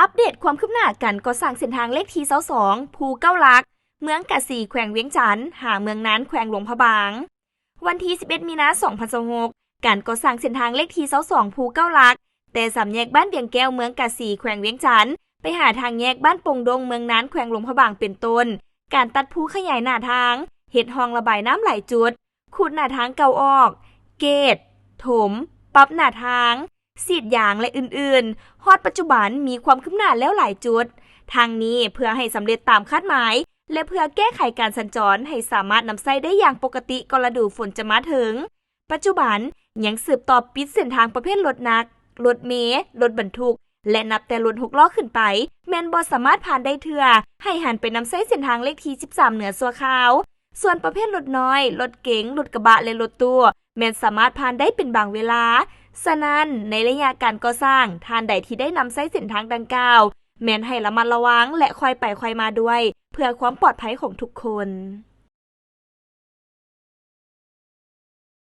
ອັບເດດຄວາມຄືບໜ້າການກໍ່ສ້າງເສັ້ນທາງເລກທີຊາວສອງ ພູເກົ້າຫຼັກ ເມືອງກາສີ ແຂວງວຽງຈັນ ຫາເມືອງນານ ແຂວງຫຼວງພະບາງ. ວັນທີສິບເອັດ ມີນາ ສອງພັນຊາວຫົກ ການກໍ່ສ້າງເສັ້ນທາງເລກທີຊາວສອງ ພູເກົ້າຫຼັກ ແຕ່ສາມແຍກບ້ານວຽງແກ້ວ ເມືອງກາສີ ແຂວງວຽງຈັນ ໄປຫາທາງແຍກບ້ານໂປ່ງດົງ ເມືອງນານ ແຂວງຫຼວງພະບາງ ເປັນຕົ້ນ ການຕັດພູຂະຫຍາຍໜ້າທາງ, ເຮັດຮ່ອງລະບາຍນ້ຳຫຼາຍຈຸດ, ຂຸດໜ້າທາງເກົ່າອອກ, ເກດ, ຖົມ, ປັບໜ້າທາງ, ສີດຢາງ ແລະ ອື່ນໆ. ຮອດປັດຈຸບັນມີຄວາມຄືບໜ້າແລ້ວຫຼາຍຈຸດ. ທັງນີ້ເພື່ອໃຫ້ສຳເລັດຕາມຄາດໝາຍ ແລະ ເພື່ອແກ້ໄຂການສັນຈອນໃຫ້ສາມາດນຳໃຊ້ໄດ້ຢ່າງປົກກະຕິກ່ອນລະດູຝົນຈະມາເຖິງ. ປັດຈຸບັນຍັງສືບຕໍ່ປິດເສັ້ນທາງປະເພດລົດໜັກ, ລົດເມ, ລົດບັນທຸກ ແລະ ນັບແຕ່ລົດຫົກລໍ້ຂຶ້ນໄປ ແມ່ນບໍ່ສາມາດຜ່ານໄດ້ເທື່ອ, ໃຫ້ຫັນໄປນຳໃຊ້ເສັ້ນທາງເລກທີສິບສາມເໜືອຊົ່ວຄາວ. ສ່ວນປະເພດລົດນ້ອຍ, ລົດເກັງ, ລົດກະບະ ແລະ ລົດຕູ້ ແມ່ນສາມາດຜ່ານໄດ້ເປັນບາງເວລາ. ສະນັ້ນ, ໃນໄລຍະການກໍ່ສ້າງ, ທ່ານໃດທີ່ໄດ້ນຳໃຊ້ເສັ້ນທາງດັ່ງກ່າວ ແມ່ນໃຫ້ລະມັດລະວັງ ແລະ ຄ່ອຍໄປຄ່ອຍມາດ້ວຍ ເພື່ອຄວາມປອດໄພຂອງທຸກຄົນ.